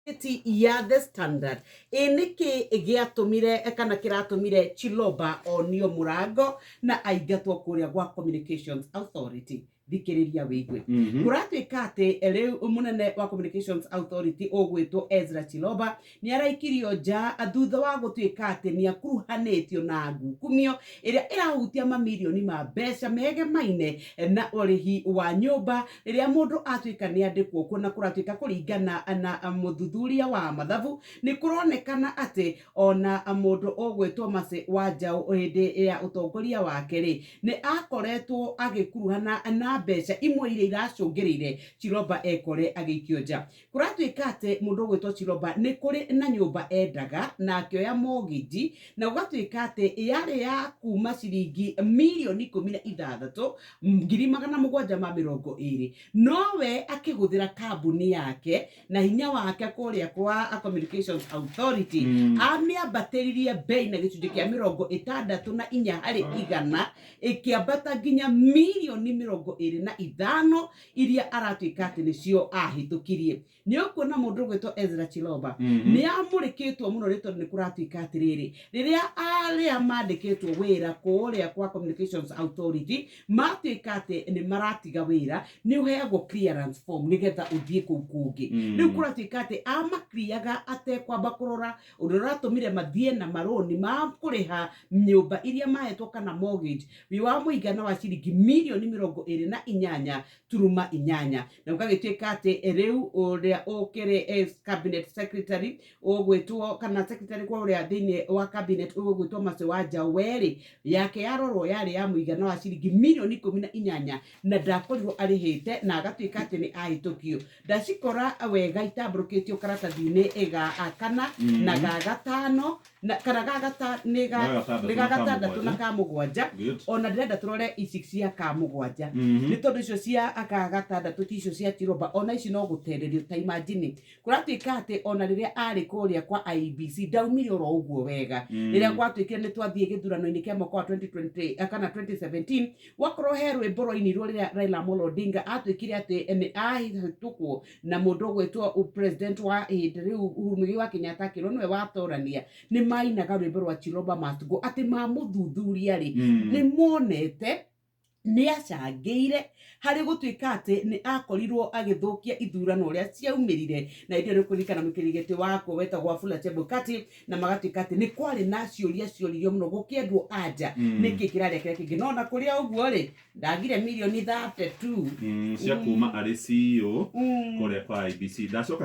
Ngathĩti ya The Standard, ĩ nĩkĩ gĩatũmire kana kĩratũmire Chiloba onio mũrango na aingatwo kũrĩa gwa Communications Authority? Thikĩrĩria wĩigue. Kũratuĩka atĩ rĩu mũnene wa Communications Authority ũgwĩtwo Ezra Chiloba nĩ araikirio nja thutha wa gũtuĩka atĩ nĩ akuruhanĩtio na ngukumio ĩrĩa ĩrahutia mamirioni ma mbeca megemaine na ũrĩhi wa nyũmba rĩrĩa mũndũ atuĩka nĩ andĩkwo kuo. Na kũratuĩka kũringana na mũthuthuria wa mathabu, nĩ kũronekana atĩ ona mũndũ ũgwĩtwo Mercy Wanjaũ hĩndĩ ya ũtongoria wake rĩ, nĩ akoretwo agĩkuruhana na mbeca imwe iria iracũngĩrĩire Chiloba ekore agĩikio nja. Kũratuĩka atĩ mũndũ ũgwĩtwo Chiloba nĩ kũrĩ na nyũmba endaga na akĩoya mortgage, na gũgatuĩka atĩ yarĩ ya kuma ciringi 16,720,000, nowe akĩhũthĩra kambuni yake na hinya wake kũrĩa kwa Communications Authority amĩambatĩririe bei na gĩcunjĩ kĩa 64%, ĩkĩambata nginya 25 mirioni iria aratuĩka atĩ nĩcio ahĩtũkirie. Nĩ ũkuona mũndũ ũgwĩtwo Ezra Chiloba nĩ amũrĩkĩtwo mũno nĩ tondũ nĩ kũratuĩka atĩrĩrĩ, rĩrĩa arĩa mandĩkĩtwo wĩra kũrĩa kwa Communications Authority matuĩka atĩ nĩ maratiga wĩra, nĩ ũheagwo clearance form nĩgetha ũthiĩ kũu kũngĩ. Rĩu kũratuĩka atĩ amakriaga atekwamba kũrora, ũndũ ũrĩa ũratũmire mathiĩ na marũni ma kũrĩha nyũmba iria mahetwo kana mortgage wĩ wa mũigana wa ciringi 28.8 mirioni. Na gũgagĩtuĩka atĩ rĩu ũrĩa ũkĩrĩ cabinet secretary ũgwĩtwo, kana secretary kwa ũrĩa thĩinĩ wa cabinet ũgwĩtwo Mercy Wanjaũ, werĩ yake yarorwo yarĩ ya mũigana wa ciringi 18 mirioni na ndakorirwo arĩhĩte na agatuĩka atĩ nĩ ahĩtũkio. Ndacikora wega itambũrũkĩtio karatathi-inĩ ga kana na ga gatano na kana ga gata nĩ ga Ga gatandatũ nĩ ga na ka gatandatũ na mũgwanja. ka mũgwanja. Ona ndĩrenda tũrore ici cia ka mũgwanja, nĩ tondũ icio cia ka gatandatũ ti icio cia Chiroba, ona ici no gũtenderio. Ta imagine, kũratuĩka atĩ ona rĩrĩa arĩ kũrĩa kwa IEBC ndaumire oro ũguo wega. Rĩrĩa gwatuĩkire nĩ twathiĩ gĩthurano-inĩ kĩa mwaka wa 2020 kana 2017, gwakorwo he rwĩmbo rwainirwo rĩrĩa Raila Amolo Odinga atuĩkire atĩ nĩ ahĩtũkwo na mũndũ ũgwĩtwo president wa hĩndĩ rĩu Uhuru Muigai wa Kenyatta akĩrwo nĩwe watorania, nĩ mainaga rwĩmbo rwa "Chiloba must go", atĩ mamũthuthuria rĩ, nĩ monete nĩ acangĩire harĩ gũtuĩka atĩ nĩ akorirwo agĩthũkia ithurano ũrĩa ciaumĩrire. Na hĩndĩ ĩyo nĩ kũririkana mũkĩrigĩtĩ wakwo wetagwo Wafula Chebukati, na magatuĩka atĩ nĩ kwarĩ na ciũria cioririo mũno gũkĩendwo anja nĩkĩ kĩrarĩa kĩrĩa kĩngĩ. No na kũrĩa ũguo rĩ, ndagire 32 mirioni Cia kuma arĩ CEO kũrĩa kwa IEBC ndacoka.